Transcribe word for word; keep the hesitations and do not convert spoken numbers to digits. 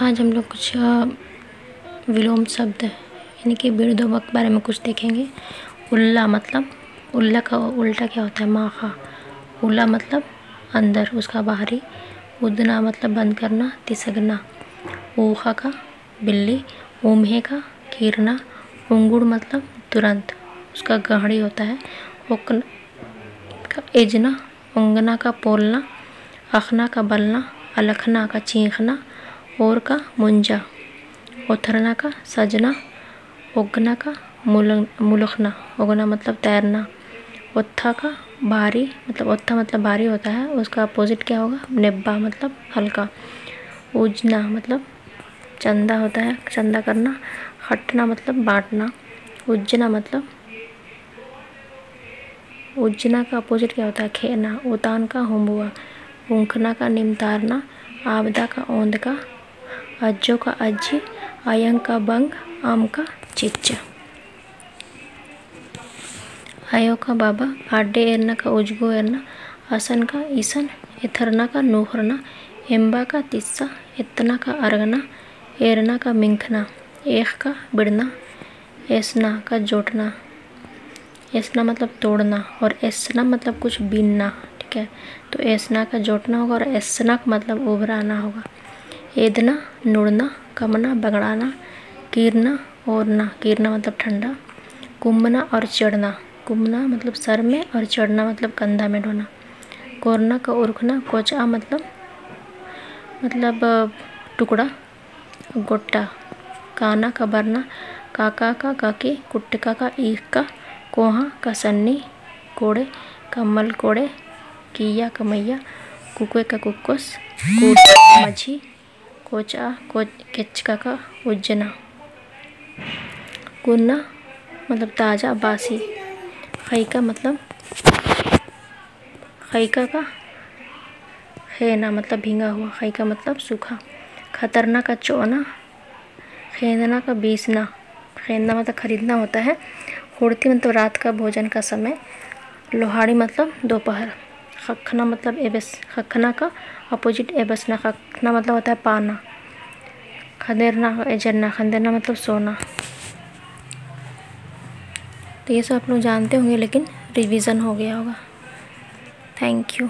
आज हम लोग कुछ, अ, विलोम शब्द, यानी कि बिड़दोबा के बारे में कुछ देखेंगे। उल्ला मतलब, उल्ला का उल्टा क्या होता है? माखा। उला मतलब अंदर, उसका बाहरी। उदना मतलब बंद करना, तिसगना। ऊखा का बिल्ली, उम्हे का कीरना, उंगुड़ मतलब तुरंत, उसका गहड़ी होता है। ओकन का एजना, ओंगना का पोलना, अखना का बलना, अलखना का चींखना, ओर का मुंजा, ओथरना का सजना, ओगना का मुल-, मुलखना, ओगना मतलब तैरना, ओत्था का भारी, मतलब ओत्था मतलब भारी होता है, उसका opposite क्या होगा? नेब्बा मतलब हल्का। उजना मतलब चंदा होता है, चंदा करना। खटना मतलब बांटना। उज्जना मतलब, उज्जना का opposite क्या होता है? खेअना। उतान का हुम्बुआ। उंखना का निमतारना। आबदा का ओंदका। अज्जो का अज्जी। अयंग का बंग। अम का चिच्च। अयो का बाबा, आड्डे एरना का उजगो एरना, असन का इसन, एथरना का नूखरना, एम्बा का तिस्सा, एतना का अरगना, एरना का मिंखना, एख का बिड़ना, एसना का जोटना। एसना मतलब तोड़ना और एसना मतलब कुछ बीनना, ठीक है। तो एसना का जोटना होगा और एसना का मतलब उभराना होगा। एदना, नुड़ना, कमना, बगड़ाना, कीरना, ओरना, कीरना मतलब ठंडा, कुम्मना और चढ़ना, कुम्मना मतलब सर में और चढ़ना मतलब कंधा में ढोना, कोरना का उरखना, कोचआ मतलब, मतलब, अ, टुकड़ा, गोट्टा, काना का बरना, काका का काकी, कुट्टका का ईख का, कोहा का सन्नी, कोड़े, कम्मल कोड़े, किया का मइया, कुकुए का कुक्कोस, कूट का मझी, कोचआ, कोच-, केचका का उज्जना। कुन्ना मतलब ताजा, बासी। खैका मतलब, खैका का खेना मतलब भींगा हुआ, खैका मतलब सूखा। खतरना का चोना, खेंदना का बीसना। खेंदना मतलब खरीदना होता है। हुड़ती मतलब रात का भोजन का समय। लोहाड़ी मतलब दोपहर। खखना मतलब एबस, खखना का opposite एबसना। खखना मतलब होता है पाना। खदेरना, एजरना, खदेरना मतलब सोना। तो ये सब आप लोग जानते होंगे, लेकिन revision हो गया होगा। Thank you।